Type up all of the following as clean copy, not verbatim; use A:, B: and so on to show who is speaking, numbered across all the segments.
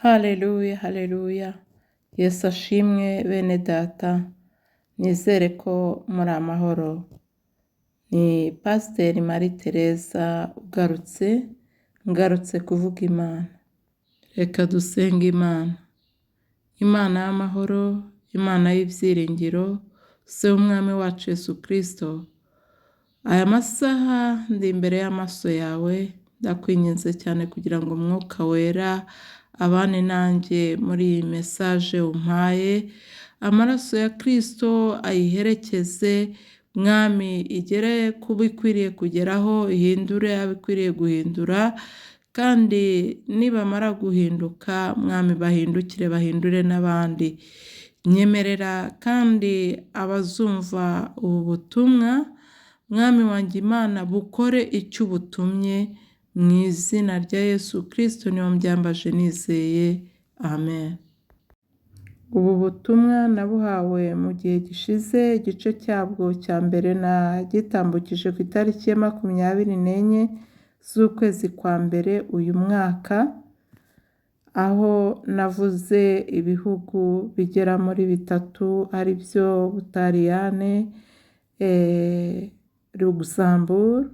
A: Haleluya, haleluya. Yesu ashimwe bene data, nizere ko muri amahoro. Ni Pasiteri Marie Teresa ugarutse, ngarutse kuvuga Imana. Reka dusenge Imana. Imana y'amahoro, Imana y'ibyiringiro, Se w'Umwami wacu Yesu Kristo, aya masaha ndi imbere y'amaso yawe, ndakwinginze cyane kugira ngo Umwuka Wera abane nanjye muri iyi mesaje umpaye, amaraso ya Kristo ayiherekeze, Mwami igere ku bo ikwiriye kugeraho, ihindure abo ikwiriye guhindura, kandi nibamara guhinduka, Mwami bahindukire bahindure n'abandi. Nyemerera kandi abazumva ubu butumwa, Mwami wanjye Imana bukore icyo ubutumye, mu izina rya Yesu Kristo niho mbyambaje nizeye, amen. Ubu butumwa nabuhawe mu gihe gishize, igice cyabwo cya mbere nagitambukije ku itariki ya 24 z'ukwezi kwa mbere uyu mwaka, aho navuze ibihugu bigera muri bitatu ari byo Butaliyane, Luxembourg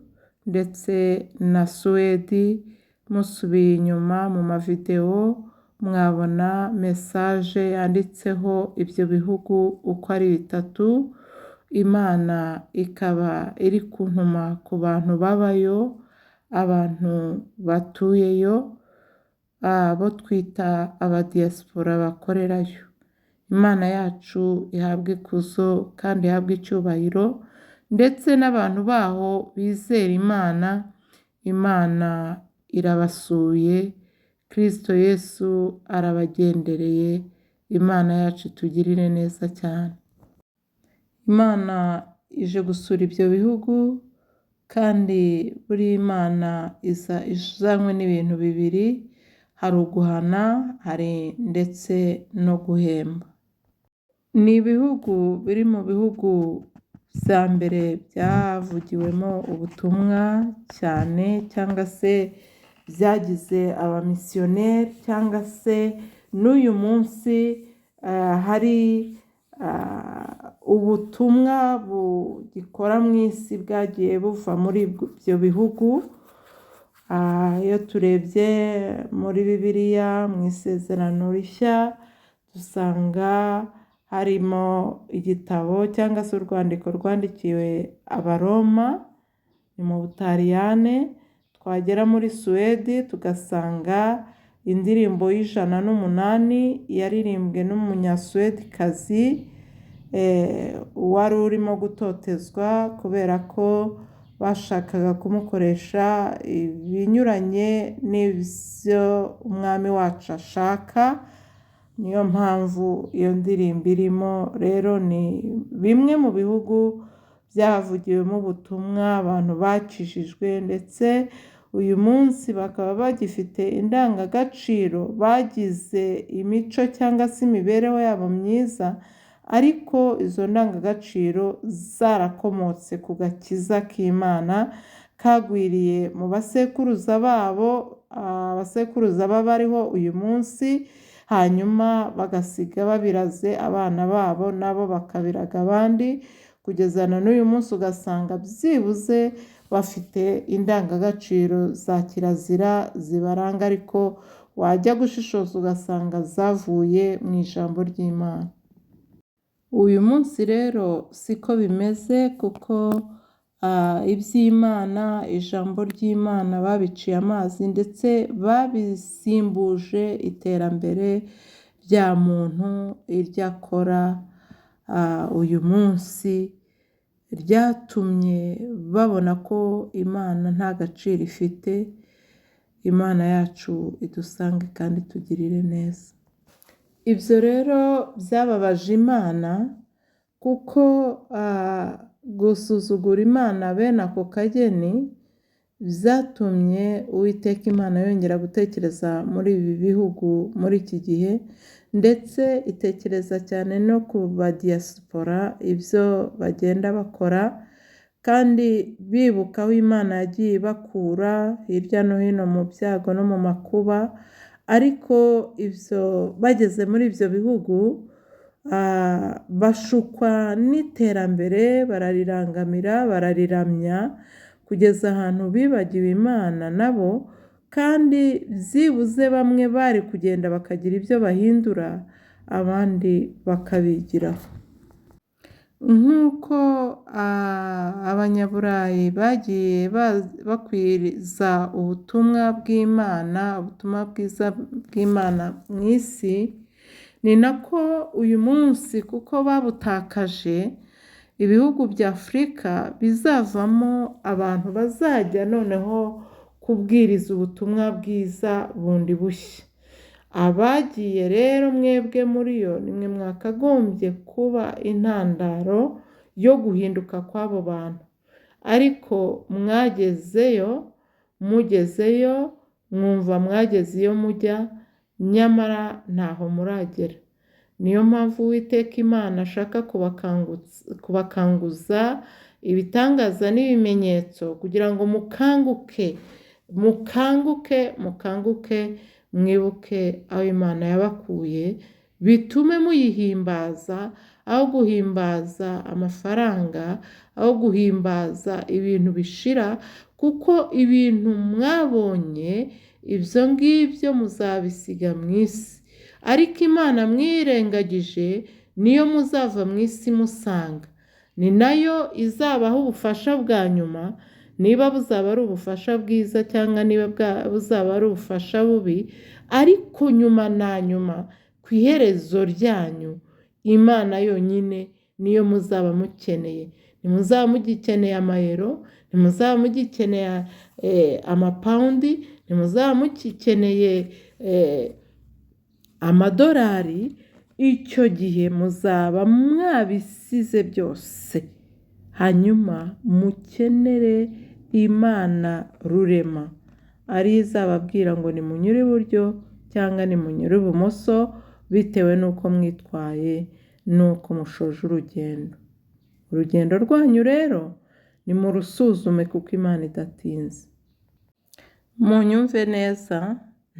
A: ndetse na Suwedi, musubiye inyuma mu mavidewo mwabona mesaje yanditseho ibyo bihugu uko ari bitatu, Imana ikaba iri kuntuma ku bantu babayo, abantu batuyeyo, abo twita abadiyasipora bakorerayo. Imana yacu ihabwe ikuzo kandi ihabwe icyubahiro, ndetse n'abantu baho bizera Imana, Imana irabasuye, Kristo Yesu arabagendereye, Imana yacu itugirire neza cyane. Imana ije gusura ibyo bihugu, kandi buriya Imana iza izanywe n'ibintu bibiri, hari uguhana, hari ndetse no guhemba. Ni ibihugu biri mu bihugu bya mbere byavugiwemo ubutumwa cyane cyangwa se byagize abamisiyoneri cyangwa se n'uyu munsi hari ubutumwa bugikora mu isi bwagiye buva muri ibyo bihugu. Iyo turebye muri Bibiliya mu Isezerano Rishya dusanga harimo igitabo cyangwa se urwandiko rwandikiwe Abaroma, ni mu Butaliyane, twagera muri Suwedi tugasanga indirimbo y'108 yaririmbwe n'umunyasuwedikazi wari urimo gutotezwa kubera ko bashakaga kumukoresha ibinyuranye n'ibyo umwami wacu ashaka, niyo mpamvu iyo ndirimbo irimo. Rero ni bimwe mu bihugu byavugiwemo ubutumwa, abantu bakijijwe ndetse uyu munsi bakaba bagifite indangagaciro, bagize imico cyangwa se imibereho yabo myiza, ariko izo ndangagaciro zarakomotse ku gakiza k'Imana kagwiriye mu basekuruza babo, abasekuruza b'abariho uyu munsi, hanyuma bagasiga babiraze abana babo nabo bakabiraga abandi, kugeza na n'uyu munsi ugasanga byibuze bafite indangagaciro za kirazira zibaranga, ariko wajya gushishoza ugasanga zavuye mu ijambo ry'Imana. Uyu munsi rero siko bimeze kuko iby'Imana, ijambo ry'Imana babiciye amazi ndetse babisimbuje iterambere rya muntu, iryo akora uyu munsi, ryatumye babona ko Imana nta gaciro ifite, Imana yacu idusange kandi itugirire neza. Ibyo rero byababaje Imana kuko gusuzugura Imana bene ako kageni byatumye Uwiteka Imana yongera gutekereza muri ibi bihugu muri iki gihe, ndetse itekereza cyane no ku badiyasipora ibyo bagenda bakora, kandi bibuka aho Imana yagiye ibakura hirya no hino mu byago no mu makuba, Ariko ibyo bageze muri ibyo bihugu bashukwa n'iterambere, bararirangamira, barariramya, kugeza ahantu bibagiwe Imana nabo, kandi byibuze bamwe bari kugenda bakagira ibyo bahindura, abandi bakabigiraho. Nk'uko Abanyaburayi bagiye bakwiza ubutumwa bw'Imana, ubutumwa bwiza bw'Imana mu isi, ni nako uyu munsi kuko babutakaje, ibihugu bya Afurika bizavamo abantu bazajya noneho kubwiriza ubutumwa bwiza bundi bushya. Abagiye rero mwebwe muri yo nimwe mwakagombye kuba intandaro yo guhinduka kw'abo bantu, ariko mwagezeyo, mugezeyo mwumva mwageze iyo mujya, nyamara ntaho muragera. Niyo mpamvu Uwiteka Imana ashaka kubakanguza ibitangaza n'ibimenyetso kugira ngo mukanguke, mukanguke, mukanguke, mwibuke aho Imana yabakuye, bitume muyihimbaza, aho guhimbaza amafaranga, aho guhimbaza ibintu bishira, kuko ibintu mwabonye ibyo ngibyo muzabisiga mu isi. Ariko Imana mwirengagije niyo muzava mu isi musanga, ni nayo izabaha ubufasha bwa nyuma, niba buzaba ari ubufasha bwiza cyangwa niba buzaba ari ubufasha bubi, ariko nyuma na nyuma ku iherezo ryanyu Imana yonyine niyo muzaba mukeneye. Ntimuzaba mugikeneye amayero, ntimuzaba mugikeneye amapawundi, ntimuzaba mugikeneye amadolari, icyo gihe muzaba mwabisize byose, hanyuma mukenere Imana rurema, ariyo izababwira ngo nimunyure iburyo cyangwa nimunyure ibumoso, bitewe n'uko mwitwaye n'uko mushoje urugendo. Urugendo rwanyu rero nimurusuzume kuko Imana idatinze. Munyumve neza,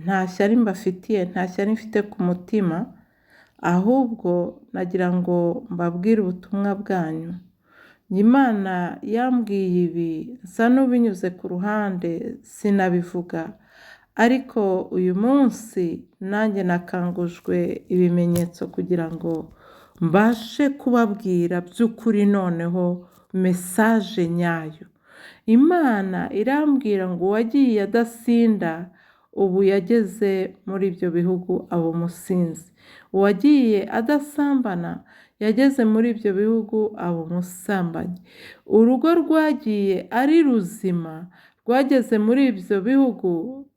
A: nta shyari mbafitiye, nta shyari mfite ku mutima, ahubwo nagira ngo mbabwire ubutumwa bwanyu. Imana yambwiye ibi nsa n'ubinyuze ku ruhande sinabivuga, ariko uyu munsi nanjye nakangujwe ibimenyetso kugira ngo mbashe kubabwira by'ukuri noneho mesaje nyayo. Imana irambwira ngo uwagiye adasinda ubu yageze muri ibyo bihugu aba umusinzi, uwagiye adasambana yageze muri ibyo bihugu aba umusambanyi, urugo rwagiye ari ruzima rwageze muri ibyo bihugu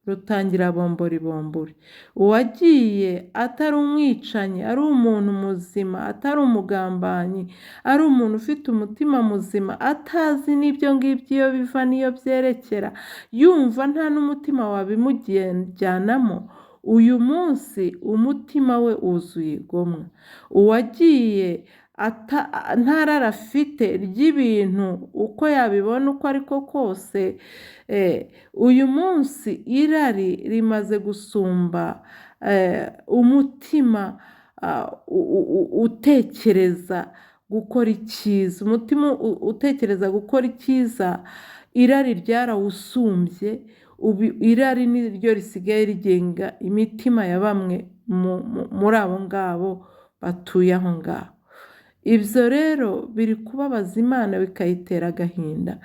A: rutangira bombori bombori, uwagiye atari umwicanyi ari umuntu muzima, atari umugambanyi, ari umuntu ufite umutima muzima, atazi n'ibyo ngibyo iyo biva n'iyo byerekera, yumva nta n'umutima wabimujyanamo, uyu munsi umutima we wuzuye igomwa. Uwagiye nta rari afite ry'ibintu uko yabibona uko ariko kose, uyu munsi irari rimaze gusumba umutima utekereza gukora icyiza, umutima utekereza gukora icyiza, irari ryarawusumbye, ubu irari ni ryo risigaye rigenga imitima ya bamwe muri abo ngabo batuye aho ngaho. Ibyo rero biri kubabaza Imana bikayitera agahinda,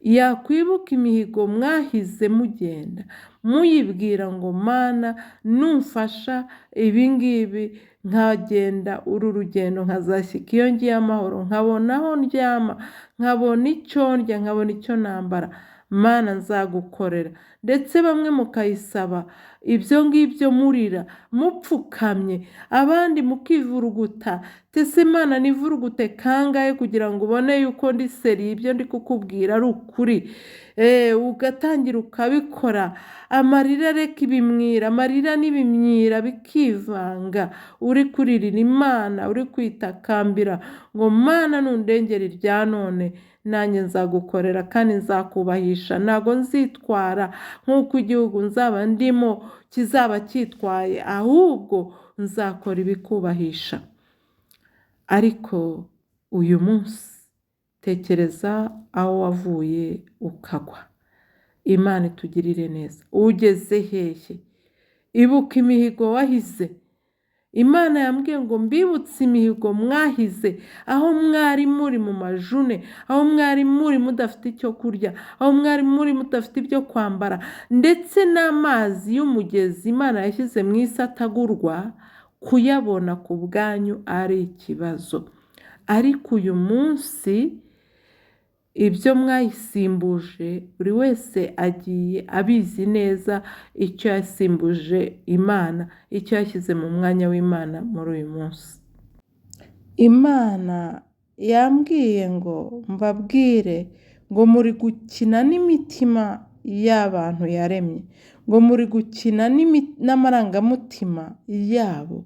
A: yakwibuka imihigo mwahize mugenda, muyibwira ngo Mana numfasha ibi ngibi nkagenda uru rugendo nkazashyika iyo ngiye amahoro, nkabona aho ndyama, nkabona icyo ndya, nkabona icyo nambara, Mana nzagukorera. Ndetse bamwe mukayisaba ibyo ngibyo murira mupfukamye, abandi mukivuruguta, ese Mana nivurugute kangahe kugira ngo ubone yuko ndi seri ibyo ndi kukubwira ari ukuri, ugatangira ukabikora, amarira areka ibimwira, amarira n'ibimyira bikivanga, uri kuririra Imana, uri kwitakambira ngo Mana nundengere irya none, Nanjye nzagukorera kandi nzakubahisha. Ntabwo nzitwara nk'uko igihugu nzaba ndimo kizaba cyitwaye, ahubwo nzakora ibikubahisha. Ariko uyu munsi tekereza aho wavuye ukagwa. Imana itugirire neza. Ugeze hehe? Ibuka imihigo wahize. Imana yambwiye ngo mbibutse imihigo mwahize, aho mwari muri mu majune, aho mwari muri mudafite icyo kurya, aho mwari muri mudafite ibyo kwambara, ndetse n'amazi y'umugezi Imana yashyize mu isi atagurwa, kuyabona ku bwanyu ari ikibazo. Ariko uyu munsi ibyo mwayisimbuje, buri wese agiye abizi neza icyo yasimbuje Imana, icyo yashyize mu mwanya w'Imana muri uyu munsi. Imana yambwiye ngo mbabwire ngo muri gukina n'imitima y'abantu yaremye, ngo muri gukina n'amarangamutima yabo.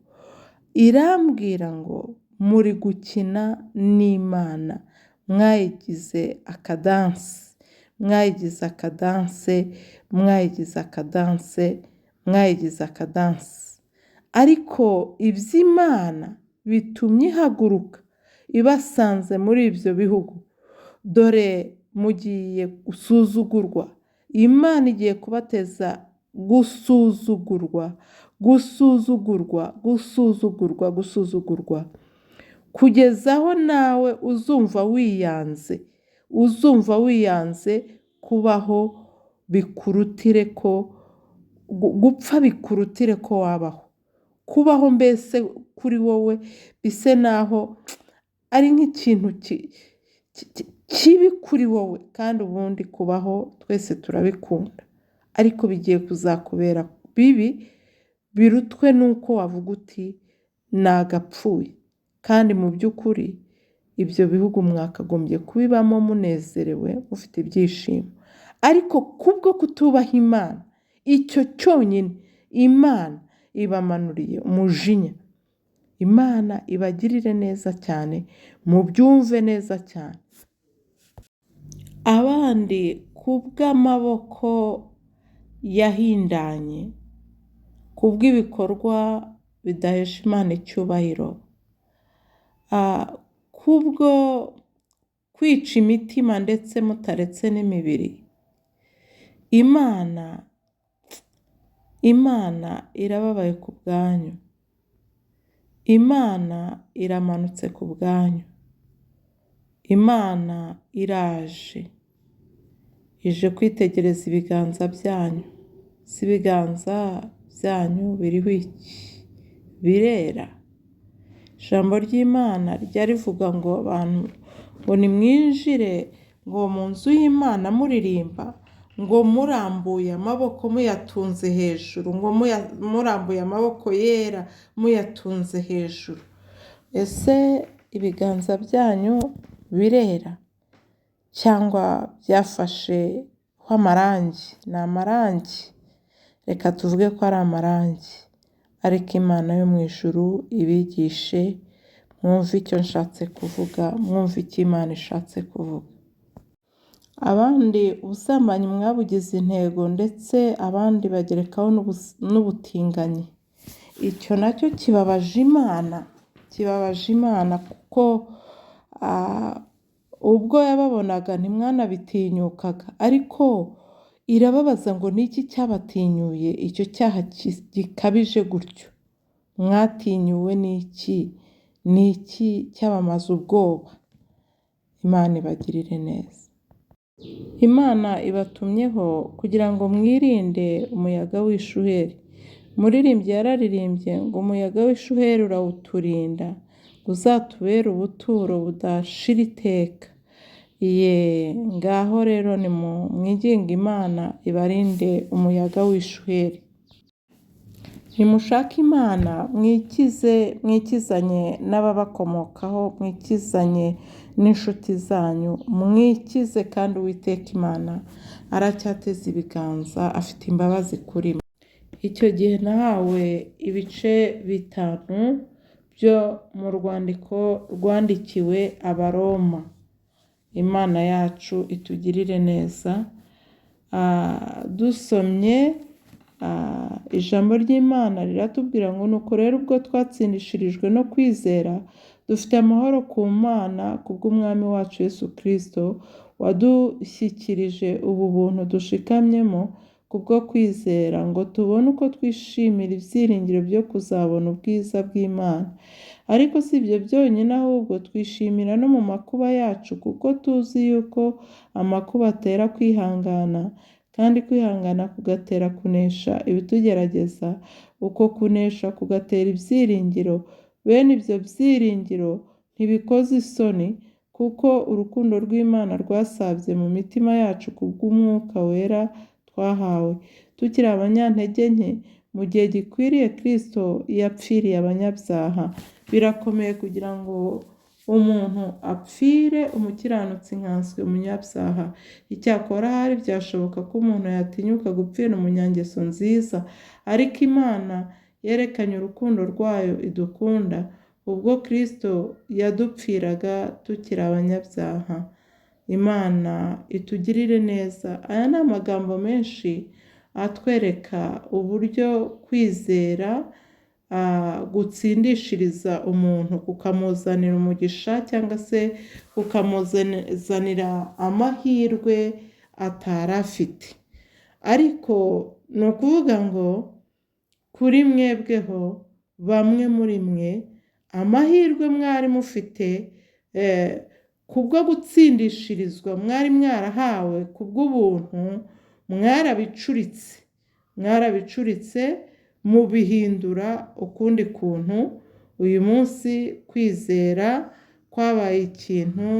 A: Irambwira ngo muri gukina n'Imana, mwayigize akadanse, mwayigize akadanse, mwayigize akadanse, mwayigize akadanse. Ariko iby'Imana bitumye ihaguruka ibasanze muri ibyo bihugu, dore mugiye gusuzugurwa. Imana igiye kubateza gusuzugurwa, gusuzugurwa, gusuzugurwa, gusuzugurwa, kugeza aho nawe uzumva wiyanze, uzumva wiyanze kubaho bikurutire ko gupfa, bikurutire ko wabaho. Kubaho mbese kuri wowe bise naho ari nk'ikintu kibi kuri wowe, kandi ubundi kubaho twese turabikunda, ariko bigiye kuzakubera bibi birutwe n'uko wavuga uti nagapfuye. Kandi mu by'ukuri ibyo bihugu mwakagombye kubibamo munezerewe, mufite ibyishimo, ariko kubwo kutubaha Imana, icyo cyonyine Imana ibamanuriye umujinya. Imana ibagirire neza cyane, mubyumve neza cyane. Abandi kubw'amaboko yahindanye, kubw'ibikorwa bidahesha Imana icyubahiro, kubwo kwica imitima ndetse mutaretse n'imibiri, Imana irababaye ku bwanyu, Imana iramanutse ku bwanyu, Imana iraje, ije kwitegereza ibiganza byanyu. Si ibiganza byanyu biriho iki? Birera? Ijambo ry'Imana rijya rivuga ngo abantu ngo nimwinjire ngo mu nzu y'Imana muririmba, ngo murambuye amaboko muyatunze hejuru, ngo murambuye amaboko yera muyatunze hejuru. Ese ibiganza byanyu birera cyangwa byafasheho amarangi? Ni amarangi, reka tuvuge ko ari amarangi, ariko Imana yo mu ijuru ibigishe, mwumve icyo nshatse kuvuga, mwumve icyo Imana ishatse kuvuga. Abandi ubusambanyi mwabugize intego, ndetse abandi bagerekaho n'ubutinganyi. Icyo nacyo kibabaje Imana, kibabaje Imana kuko ubwo yababonaga ntimwanabitinyukaga, ariko irababaza ngo ni iki cyabatinyuye icyo cyaha gikabije gutyo? Mwatinyuwe n'iki? Ni iki cyabamaze ubwoba? Imana ibagirire neza. Imana ibatumyeho kugira ngo mwirinde umuyaga w'ishuheri. Umuririmbyi yararirimbye ngo umuyaga w'ishuheri urawuturinda, ngo uzatubere ubuturo budashira iteka. Ye, ngaho rero nimwinginge Imana ibarinde umuyaga w'ishuheri. Nimushake Imana mwikize, mwikizanye n'ababakomokaho, mwikizanye n'inshuti zanyu, mwikize kandi Uwiteka Imana aracyateze ibiganza, afite imbabazi kuri mwe. Icyo gihe nahawe ibice 5 byo mu rwandiko rwandikiwe Abaroma. Imana yacu itugirire neza. Dusomye ijambo ry'Imana riratubwira ngo nuko rero ubwo twatsindishirijwe no kwizera, dufite amahoro ku Mana kubw'Umwami wacu Yesu Kristo, wadushyikirije ubu buntu dushikamyemo kubwo kwizera, ngo tubone uko twishimira ibyiringiro byo kuzabona ubwiza bw'Imana. Ariko si ibyo byonyine, ahubwo twishimira no mu makuba yacu, kuko tuzi yuko amakuba atera kwihangana, kandi kwihangana kugatera kunesha ibitugerageza, uko kunesha kugatera ibyiringiro. Bene ibyo byiringiro ntibikoza isoni, kuko urukundo rw'Imana rwasabye mu mitima yacu kubw'Umwuka Wera twahawe. Tukiri abanyantege nke, mu gihe gikwiriye Kristo yapfiriye abanyabyaha. Birakomeye kugira ngo umuntu apfire umukiranutsi nkanswe umunyabyaha. Icyakora ahari byashoboka ko umuntu yatinyuka gupfira umunyangeso nziza, ariko Imana yerekanye urukundo rwayo idukunda, ubwo Kristo yadupfiraga tukiri abanyabyaha. Imana itugirire neza. Aya ni amagambo menshi atwereka uburyo kwizera gutsindishiriza umuntu, kukamuzanira umugisha cyangwa se kukamuzanira amahirwe atari afite. Ariko ni ukuvuga ngo kuri mwebweho, bamwe muri mwe, amahirwe mwari mufite kubwo gutsindishirizwa mwari mwarahawe kubw'ubuntu, mwarabicuritse, mwarabicuritse mubihindura ukundi kuntu. Uyu munsi kwizera kwabaye ikintu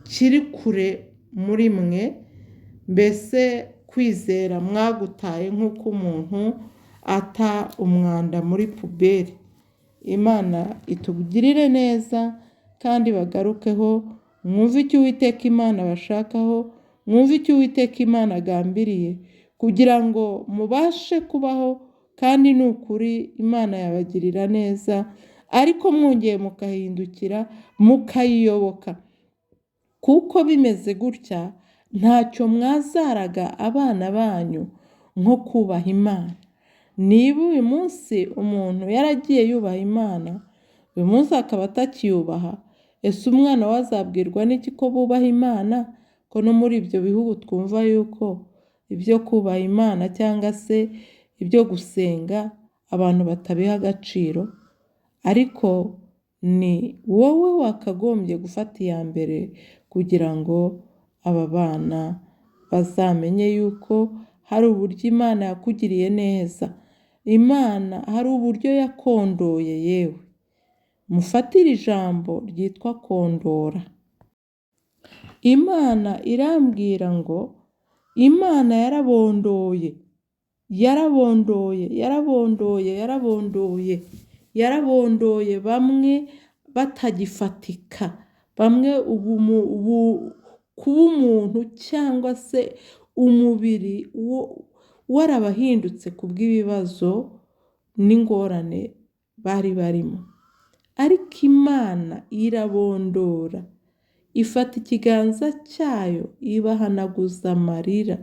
A: kiri kure muri mwe, mbese kwizera mwagutaye nk'uko umuntu ata umwanda muri poubelle. Imana itugirire neza kandi bagarukeho, mwumve icyo Uwiteka Imana abashakaho, mwumve icyo Uwiteka Imana agambiriye, kugira ngo mubashe kubaho, kandi ni ukuri Imana yabagirira neza, ariko mwongeye mukahindukira mukayiyoboka. Kuko bimeze gutya, ntacyo mwazaraga abana banyu nko kubaha Imana. Niba uyu munsi umuntu yaragiye yubaha Imana, uyu munsi akaba atakiyubaha, ese umwana we azabwirwa n'iki ko bubaha Imana? Ko no muri ibyo bihugu twumva yuko ibyo kubaha Imana cyangwa se ibyo gusenga abantu batabiha agaciro, ariko ni wowe wakagombye gufata iya mbere kugira ngo aba bana bazamenye yuko hari uburyo Imana yakugiriye neza. Imana hari uburyo yakondoye yewe. Mufatire ijambo ryitwa kondora. Imana irambwira ngo Imana yarabondoye, yarabondoye, yarabondoye, yarabondoye, yarabondoye bamwe batagifatika, bamwe ubu kuba umuntu cyangwa se umubiri warabahindutse kubw'ibibazo n'ingorane bari barimo. Ariko Imana irabondora, ifata ikiganza cyayo ibahanaguza amarira.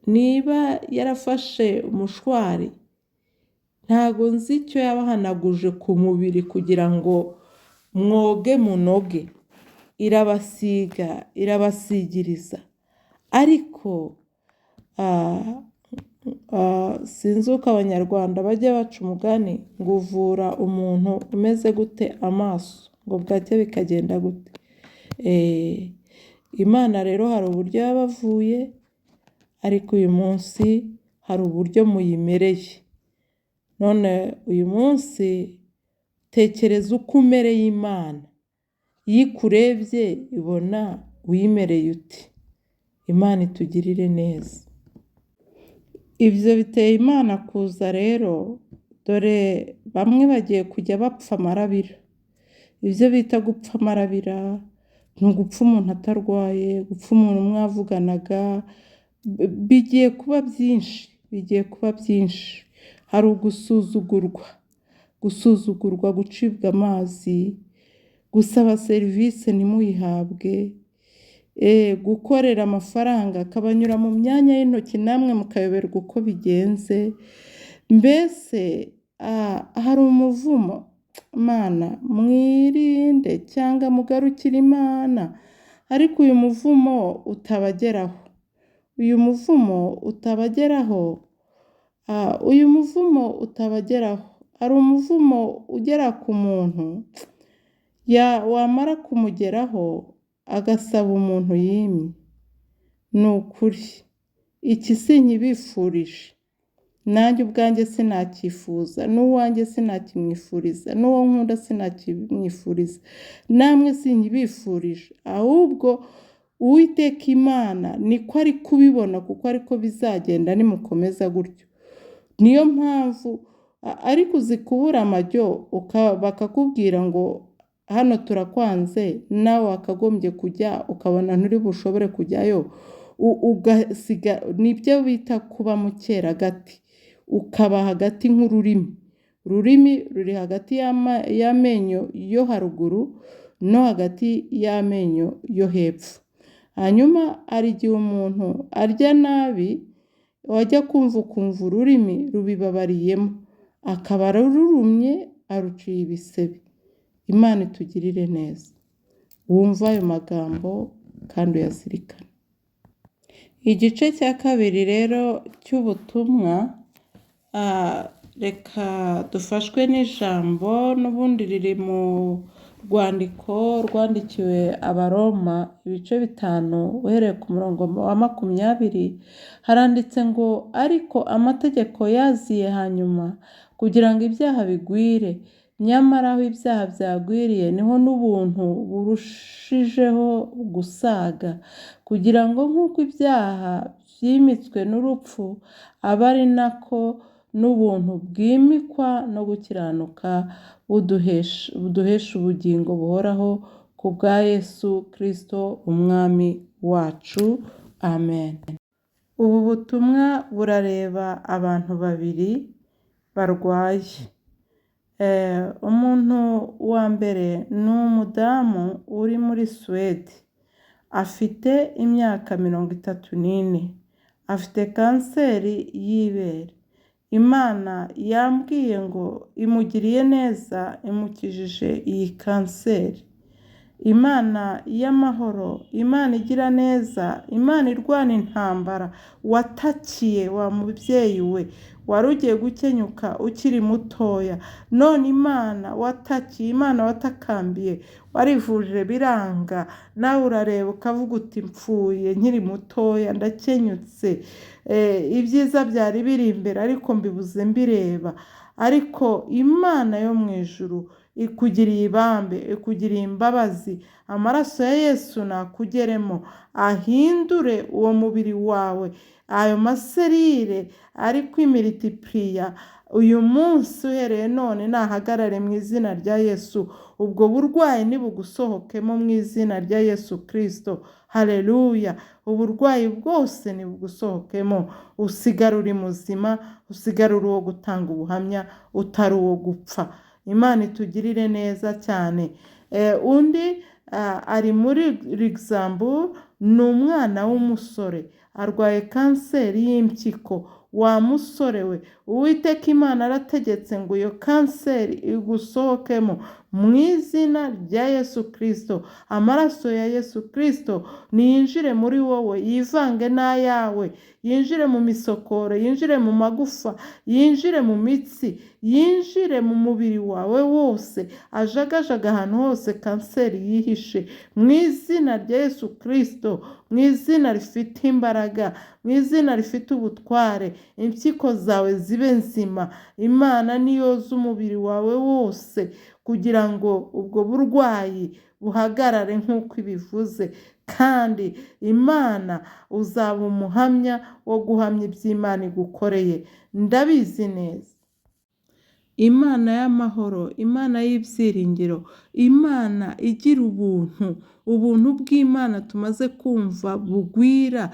A: Niba yarafashe umushwari, ntago nzi icyo yabahanaguje ku mubiri kugira ngo mwoge munoge. Irabasiga, irabasigiriza. Ariko sinzi uko Abanyarwanda bajya baca umugani ngo uvura umuntu umeze gute amaso, ngo bwacya bikagenda gute. Imana rero hari uburyo yabavuye, ariko uyu munsi hari uburyo muyimereye. None uyu munsi tekereza uko umereye Imana. Iyo ikurebye ibona uyimereye ute? Imana itugirire neza. Ibyo biteye Imana kuza rero, dore bamwe bagiye kujya bapfa amarabira. Ibyo bita gupfa amarabira ni ugupfa umuntu atarwaye, gupfa umuntu mwavuganaga, bigiye kuba byinshi, bigiye kuba byinshi. Hari ugusuzugurwa, gusuzugurwa, gucibwa amazi, Gusaba serivisi ntimuyihabwe, gukorera amafaranga akabanyura mu myanya y'intoki namwe mukayoberwa uko bigenze. Mbese hari umuvumo. Mana, mwirinde cyangwa mugarukire Imana, ariko uyu muvumo utabageraho, uyu muvumo utabageraho, uyu muvumo utabageraho. Hari umuvumo ugera ku muntu, wamara kumugeraho agasaba umuntu yimye. Ni ukuri iki sinkibifurije, nanjye ubwanjye sinakifuza, n'uwanjye sinakimwifuriza, n'uwo nkunda sinakimwifuriza, namwe sinkibifurije, ahubwo Uwiteka Imana niko ari kubibona, kuko ariko bizagenda nimukomeza gutyo. Niyo mpamvu ariko uzi kubura amajyo bakakubwira ngo hano turakwanze, nawe wakagombye kujya ukabona nturi bushobore kujyayo, ugasiga. Nibyo bita kuba mu cyeragati, ukaba hagati nk'ururimi. Ururimi ruri hagati y'amenyo yo haruguru no hagati y'amenyo yo hepfo. Hanyuma hari igihe umuntu arya nabi, wajya kumva ukumva ururimi rubibabariyemo, akaba ararurumye aruciye ibisebe. Imana itugirire neza. Wumve ayo magambo kandi uyazirikane. Igice cya kabiri rero cy'ubutumwa, reka dufashwe n'ijambo n'ubundi riri mu rwandiko rwandikiwe Abaroma, ibice 5 uhereye ku murongo wa 20, haranditse ngo ariko amategeko yaziye hanyuma kugira ngo ibyaha bigwire, nyamara aho ibyaha byagwiriye niho n'ubuntu burushijeho gusaga, kugira ngo nk'uko ibyaha byimitswe n'urupfu, abe ari nako n'ubuntu bwimikwa no gukiranuka buduhesha ubugingo buhoraho ku bwa Yesu Kristo Umwami wacu. Amen. Ubu butumwa burareba abantu babiri barwaye. Umuntu wa mbere ni umudamu uri muri Suwede, afite imyaka 34, afite kanseri y'ibere. Imana yambwiye ngo imugiriye neza, imukijije iyi kanseri. Imana y'amahoro, Imana igira neza, Imana irwana intambara, watakiye wa mubyeyi we, wari ugiye gukenyuka ukiri mutoya, none Imana watakiye, Imana watakambiye, warivuje biranga, nawe urareba ukavuga uti mpfuye nkiri mutoya, ndakenyutse, ibyiza byari biri imbere ariko mbibuze mbireba. Ariko Imana yo mu ijuru ikugiriye ibambe, ikugiriye imbabazi, amaraso ya Yesu nakugeremo, ahindure uwo mubiri wawe, ayo maserire ari kwimiritipuriya uyu munsi uhereye none nahagarare mu izina rya Yesu, ubwo burwayi nibugusohokemo mu izina rya Yesu Kristo. Haleluya! Uburwayi bwose nibugusohokemo, usigare uri muzima, usigare uri uwo gutanga ubuhamya, utari uwo gupfa. Imana itugirire neza cyane. Undi ari muri Luxembourg, ni umwana w'umusore, arwaye kanseri y'impyiko. Wa musore we, Uwiteka Imana arategetse ngo iyo kanseri igusohokemo mu izina rya Yesu Kristo. Amaraso ya Yesu Kristo niyinjire muri wowe, yivange n'ayawe, yinjire mu misokoro, yinjire mu magufa, yinjire mu mitsi, yinjire mu mubiri wawe wose, ajagajaga ahantu hose kanseri yihishe, mu izina rya Yesu Kristo, mu izina rifite imbaraga, mu izina rifite ubutware, impyiko zawe zibe nzima. Imana niyoza umubiri wawe wose kugira ngo ubwo burwayi buhagarare nk'uko ibivuze, kandi Imana uzaba umuhamya wo guhamya iby'Imana igukoreye. Ndabizi neza. Imana y'amahoro, Imana y'ibyiringiro, Imana igira ubuntu, ubuntu bw'Imana tumaze kumva bugwira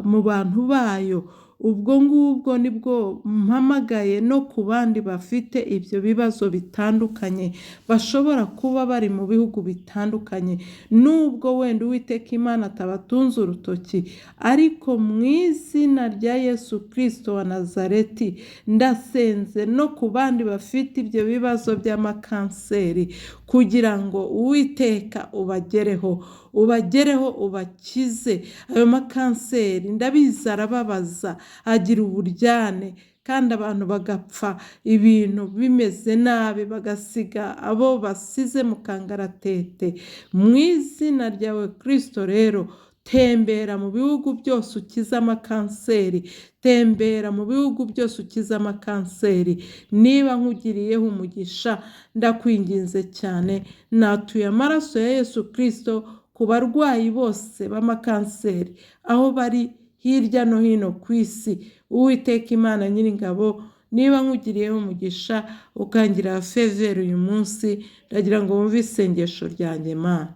A: mu bantu bayo, Ubwo ngubwo nibwo mpamagaye no ku bandi bafite ibyo bibazo bitandukanye, bashobora kuba bari mu bihugu bitandukanye, nubwo wenda Uwiteka Imana atabatunze urutoki, ariko mu izina rya Yesu Kristo wa Nazareti ndasenze no ku bandi bafite ibyo bibazo by'amakanseri, kugira ngo Uwiteka ubagereho, ubagereho ubakize ayo makanseri. Ndabizi arababaza, agira uburyane, kandi abantu bagapfa ibintu bimeze nabi, bagasiga abo basize mu kangaratete. Mu izina ryawe Kristo rero, tembera mu bihugu byose ukize amakanseri, tembera mu bihugu byose ukize amakanseri. Niba nkugiriyeho umugisha, ndakwinginze cyane, natuye amaraso ya Yesu Kristo ku barwayi bose b'amakanseri aho bari hirya no hino ku isi. Uwiteka Imana Nyiringabo, niba nkugiriyeho umugisha ukangira faveur uyu munsi, ndagira ngo wumve isengesho ryanjye. Mana,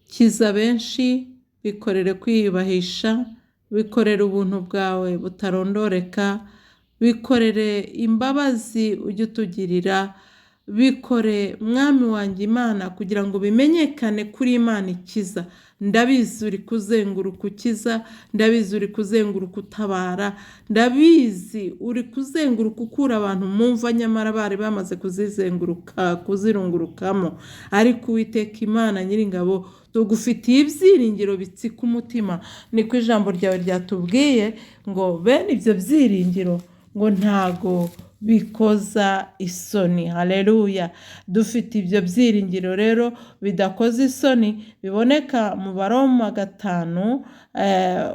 A: kiza benshi, bikorere kwiyubahisha, bikorere ubuntu bwawe butarondoreka, bikorere imbabazi ujye utugirira, bikore Mwami wanjye Imana, kugira ngo bimenyekane kuri Imana ikiza. Ndabizi uri kuzenguruka ukiza, ndabizi uri kuzenguruka utabara, ndabizi uri kuzenguruka ukura abantu mu mva nyamara bari bamaze kuzizenguruka, kuzirungurukamo. Ariko Uwiteka Imana Nyiringabo, tugufitiye ibyiringiro bitsika umutima, niko ijambo ryawe ryatubwiye ngo bene ibyo byiringiro ngo ntago bikoza isoni. Haleluya! Dufite ibyo byiringiro rero bidakoza isoni, biboneka mu Baroma 5,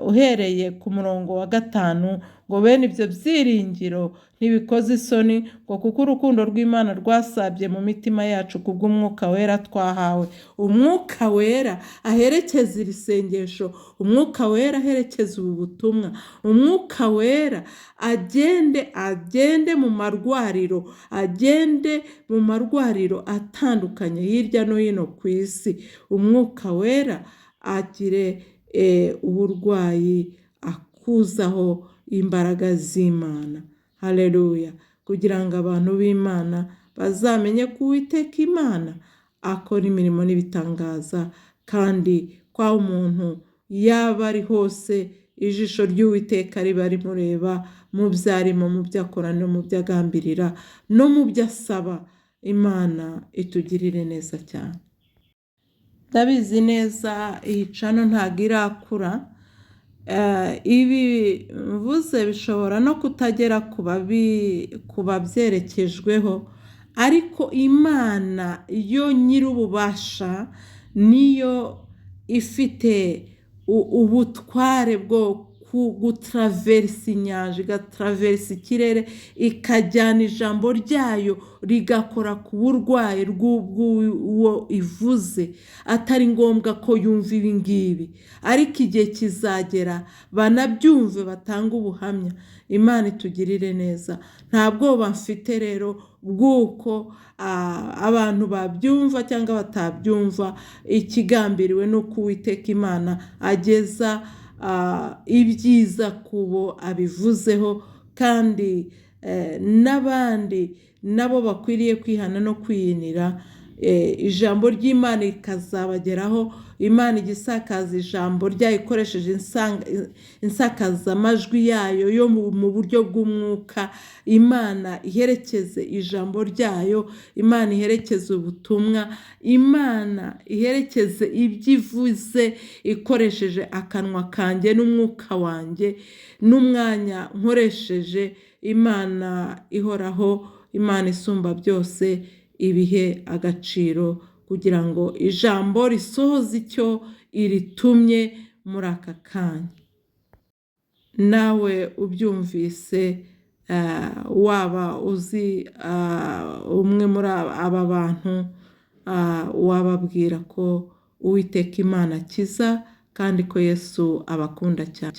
A: uhereye ku murongo wa 5, ngo bene ibyo byiringiro ntibikoza isoni, ngo kuko urukundo rw'Imana rwasabye mu mitima yacu kubw'Umwuka Wera twahawe. Umwuka Wera aherekeza iri sengesho, Umwuka Wera aherekeza ubu butumwa, Umwuka Wera agende, agende mu marwariro, agende mu marwariro atandukanye hirya no hino ku isi. Umwuka Wera agire uburwayi akuzaho imbaraga z'Imana. Haleluya! Kugira ngo abantu b'Imana bazamenye ko Uwiteka Imana akora imirimo n'ibitangaza, kandi ko aho umuntu yaba ari hose ijisho ry'Uwiteka riba rimureba mu byo arimo, mu byo akora, no mu byo agambirira, no mu byo asaba. Imana itugirire neza cyane. Ndabizi neza iyi channel ntabwo irakura, ibi mvuze bishobora no kutagera ku babyerekejweho, ariko Imana yo nyir'ububasha niyo ifite ubutware bwo gutaraverisa inyanja, igataraverisa ikirere, ikajyana ijambo ryayo rigakora ku burwayi bw'uwo ivuze, atari ngombwa ko yumva ibi ngibi. Ariko igihe kizagera banabyumve, batange ubuhamya. Imana itugirire neza. Nta bwoba mfite rero bw'uko abantu babyumva cyangwa batabyumva. Ikigambiriwe ni uko Uwiteka Imana ageza ibyiza ku bo abivuzeho, kandi n'abandi nabo bakwiriye kwihana no kwiyinira, ijambo ry'Imana rikazabageraho. Imana ijya isakaza ijambo ryayo ikoresheje insakazamajwi yayo yo mu buryo bw'umwuka. Imana iherekeze ijambo ryayo, Imana iherekeze ubutumwa, Imana iherekeze ibyo ivuze ikoresheje akanwa kanjye n'umwuka wanjye n'umwanya nkoresheje. Imana ihoraho, Imana isumba byose, ibihe agaciro kugira ngo ijambo risohoze icyo iritumye muri aka kanya. Nawe ubyumvise, waba uzi umwe muri aba bantu, wababwira ko Uwiteka Imana akiza kandi ko Yesu abakunda cyane.